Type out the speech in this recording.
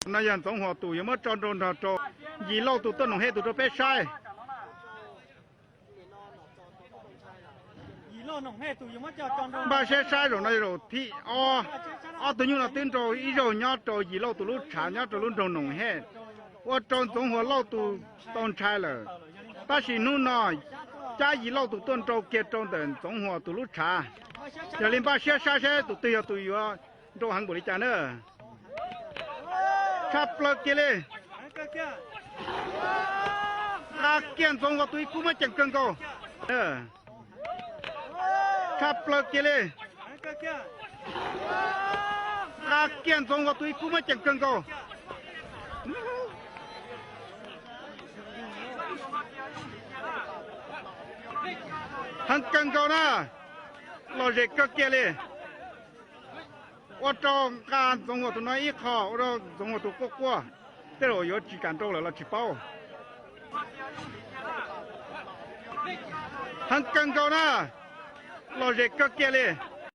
No yog Ntxoov Huas tus yuav muab tso nrau nrog rau Yim Lauj tus tuaj noom hej tus rau peb saib. Npaj siab saib zaum no yog zaum thib ob. Ob tug nyuj no twb nrau ib zaug nyob rau Yim Lauj tus lub tshav nyob rau lub nroog Noom Hej, ua rau Ntxoov Huas Lauj tus tau ntshai lawm. Tab sis hnub no cab Yim Lauj tus tuaj nrau kiag rau ntawm Ntxoov Huas tus lub tshav. Yog li npaj siab saib saib tus twg yog tus yuav nrau heev npaum li cas na. Tshaj plaws kiag li. Nqa kiag Ntxoov Huas tus ib kub muab ceem kawg nkaus. Tshaj plaws kiag li. Nqa kiag Ntxoov Huas tus ib kub muab ceem kawg nkaus. Heev kawg nkaus na. Lom zem kawg kiag li. Ua rau nqa Ntxoov Huas tus no ib qho, ua rau Ntxoov Huas tus quaj quaj, tej zaum yuav tsis kam nrau lawm los tsis paub. Heev kawg nkaus na. Lom zem kawg kiag li.